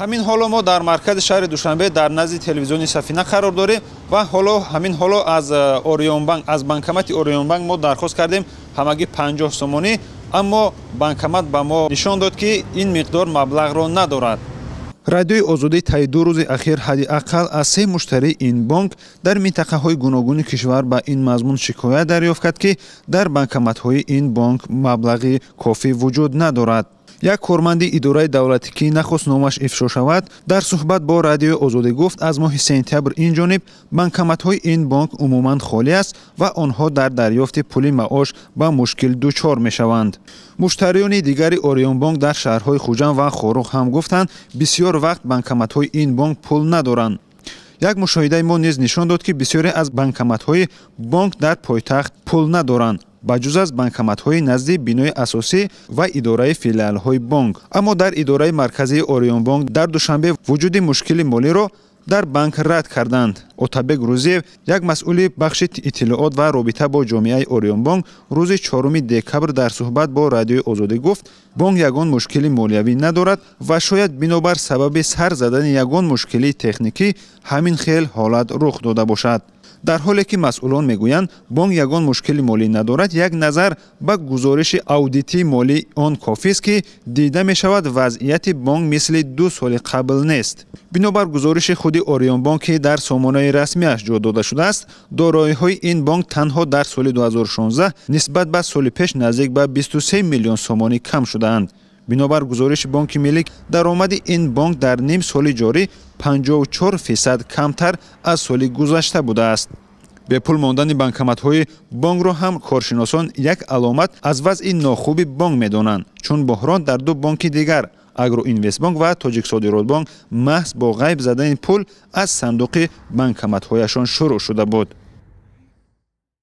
Ҳамин ҳоло мо дар маркази шаҳри Душанбе дар назди телевизиони Сафина қарор дорем ва ҳоло ҳамин ҳоло аз Орионбанк, аз банкомати Орионбанк мо дархост кардем ҳамагӣ 50 сомонӣ, аммо банкомат ба мо нишон дод, ки ин миқдор маблағро надорад. Радиои Озодӣ таи 2 рӯзи ахир ҳадди ақал аз 3 муштарии ин бонк дар минтақаҳои гуногуни кишвар ба ин мазмун шикоят дарёфт кард, ки дар банкоматҳои ин бонк маблағи кофӣ вуҷуд надорад. Як корманди идораи давлатӣ, ки нахост номаш ифшо шавад, дар суҳбат бо Радиои Озодӣ гуфт, аз моҳи сентябр ин ҷониб банкоматҳои ин бонк умуман холӣ аст ва онҳо дар дарёфти пули маош ба мушкил дучор мешаванд. Муштариёни дигари Орионбонк дар шаҳрҳои Хуҷанд ва Хоруғ ҳам гуфтанд, бисёр вақт банкоматҳои ин бонк пул надоранд. Як мушоҳидаи мо низ нишон дод, ки бисёре аз банкоматҳои бонк дар пойтахт пул надоранд, ба ҷуз аз банкоматҳои назди бинои асосӣ ва идораи филиалҳои бонк. Аммо дар идораи марказии Орионбонк дар Душанбе вуҷуди мушкили молиро дар банк рад карданд. Отабек Рӯзиев, як масъули бахши иттилоот ва робита бо ҷомеаи Орионбонк, рӯзи 4 декабр дар суҳбат бо Радиои Озодӣ гуфт, бонк ягон мушкили молиявӣ надорад ва шояд бинобар сабаби сар задани ягон мушкилии техникӣ ҳамин хел ҳолат рух дода бошад. Дар ҳоле ки масъулон мегӯянд, бонк ягон мушкили молӣ надорад, як назар ба гузориши аудитии молии он кофист, ки дида мешавад вазъияти бонк мисли 2 соли қабл нест. Бинобар гузориши худи Орионбонк, ки дар сомонаи расмиаш ҷо дода шудааст, дороиҳои ин бонк танҳо дар соли 2016 нисбат ба соли пеш наздик ба 23 миллион сомонӣ кам шудаанд. Бинобар гузориши Бонки Миллӣ, даромади ин бонк дар ним соли ҷорӣ 54% камтар аз соли гузашта будааст. Бепул мондани банкоматҳои бонкро ҳам коршиносон як аломат аз вазъи нохуби бонк медонанд, чун буҳрон дар 2 бонки дигар, Агроинвестбонк ва Тоҷиксодиротбонк, маҳз бо ғайб задани пул аз сандуқи банкоматҳояшон шурӯъ шуда буд.